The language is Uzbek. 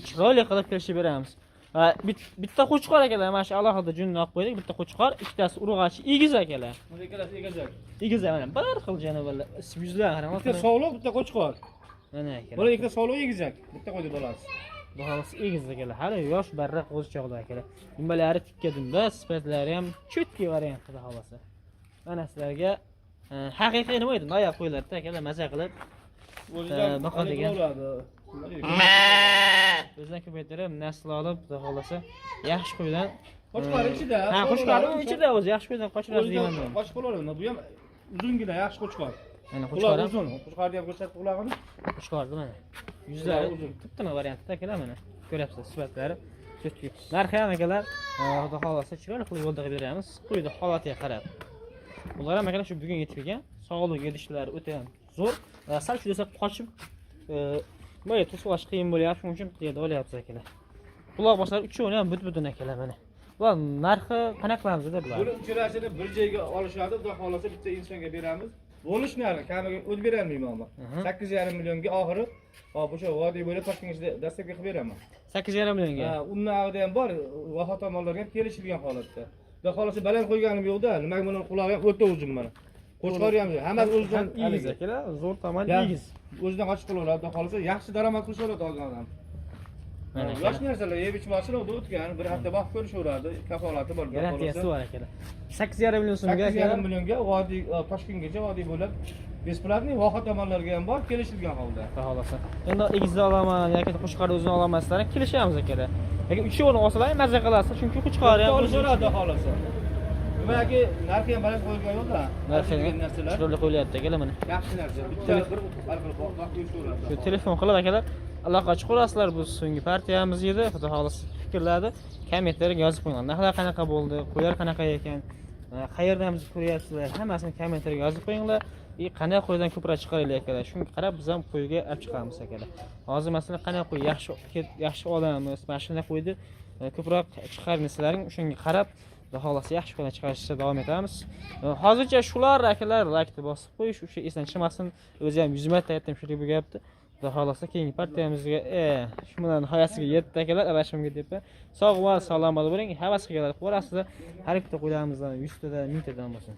Chiroyli qilib kelishib beramiz. Va bitta qo'chqor akalar, mana shu alohida junni olib qo'ydik. Bitta qo'chqor, ikkitasi urg'achi egiz akalar. Buni ikkalasi egizak. Egiz mana bir xil jonivorlar. Yuzlar qarang. Bitta sog'liq, bitta qo'chqor. Mana akalar. Bular ikkita sog'liq egizak. Bitta qo'ydi bolasi. Bolasi egiz akalar. Hali yosh barra qo'zichoqlar akalar. Dumbalari tikka dumba, sifatlari ham чёткий variant xudo xohlasa. Mana sizlarga haqiqiy nima edi? Noyob qo'ylarda akalar maza qilib O'zidan boqadigan. bo'ladi. O'zidan ko'paytirib nasl olib xudo xohlasa yaxshi qo'ydan. Qo'chqor ichida. Ha, qo'chqor ichida o'zi yaxshi qo'ydan qochirasiz deyman men. Qochib qolaveradi. Bu ham uzungina yaxshi qo'chqor. Mana Quloq qo'chqor ham uzun. Qo'chqorni ham ko'rsatib qulog'ini. Qo'chqorni mana. Yuzlari uzun. Tip-tiniq variantda akalar mana. Ko'ryapsiz sifatlari. Чёткий. Narxi ham akalar, xudo xohlasa chiroyli qilib yo'lda qilib beramiz. Qo'yni holatiga qarab. Bular ham akalar shu bugun yetib kelgan. Sog'liq yetishlari o'ta ham zo'r. Va sal shu desa qochib, nima to'sib olish qiyin bo'lyapti, shuning uchun bu yerda olyapmiz akalar. Quloq boshlari uchovini ham but-butun akalar mana. Bular narxi qanaqa qilamiz bular? Buni uchalasini bir joyga olishadi, xudo xohlasa bitta insonga beramiz. Bo'lish narxi kamiga o't berolmayman ammo. 8,5 millionga oxiri hop o'sha vodiy bo'ylab Toshkentgacha доставка qilib beraman. 8,5 millionga. Ha, undan ag'ida ham bor, vafot tomonlarga ham kelishilgan holatda. Xudo xohlasa baland qo'yganim yo'qda, nimaga buni qulog'i ham o'ta uzun mana. Qo'chqori ham hammasi o'zidan Egiz akalar, zo'r tomon egiz. O'zidan qochib qolaveradi, xudo xohlasa yaxshi daromad qilishaveradi olgan odam. Mana Yosh narsalar yeb ichmoqchi o'tgan, bir hafta boqib ko'rishaveradi, kafolati bor. Xudo Garantiyasi xohlasa. bor akalar. 8,5 million so'mga 8,5 akalar. millionga vodiy Toshkentgacha vodiy bo'ylab бесплатный voha tomonlarga ham bor kelishilgan holda. Xudo xohlasa. Endi egizni olaman yoki qo'chqorni o'zini olaman sizlar kelishamiz akalar. Lekin uchovini olsalar ham mazza qilasiz, chunki qo'chqori ham Olishaveradi xudo xohlasa. Nimaki narxi ham baland qo'yilgan yo'qda. Narxi narsalar chiroyli qo'yilyapti akalar mana. Yaxshi narsa. Bitta bir har xil boqib ko'rishaveradi. Shu telefon qilib akalar aloqa chiqarasizlar. Bu so'nggi partiyamiz edi. Xudo xohlasa fikrlarni kommentariyga yozib qo'yinglar. Narxlar qanaqa bo'ldi, qo'ylar qanaqa ekan, qayerdan bizni ko'ryapsizlar, hammasini kommentariyga yozib qo'yinglar. И qanday qo'ydan ko'proq chiqaraylik akalar. Shunga qarab biz ham qo'yga olib chiqamiz akalar. Hozir masalan qanday qo'y yaxshi yaxshi olamiz, mana shunday qo'yni ko'proq chiqaring sizlaring, shunga qarab xudo xohlasa yaxshi qo'ydan chiqarishda davom etamiz. Hozircha shular akalar, laykni bosib qo'yish o'sha esdan chiqmasin. O'zi ham 100 marta aytdim shu bu gapni. Xudo xohlasa keyingi partiyamizga shu bilan nihoyasiga yetdi akalar, adashimga tepa. Sog' va salomat bo'ling. Havas qilganlar qilib borasizlar. Har bitta qo'ylarimizdan 100 tadan, 1000 tadan bo'lsin.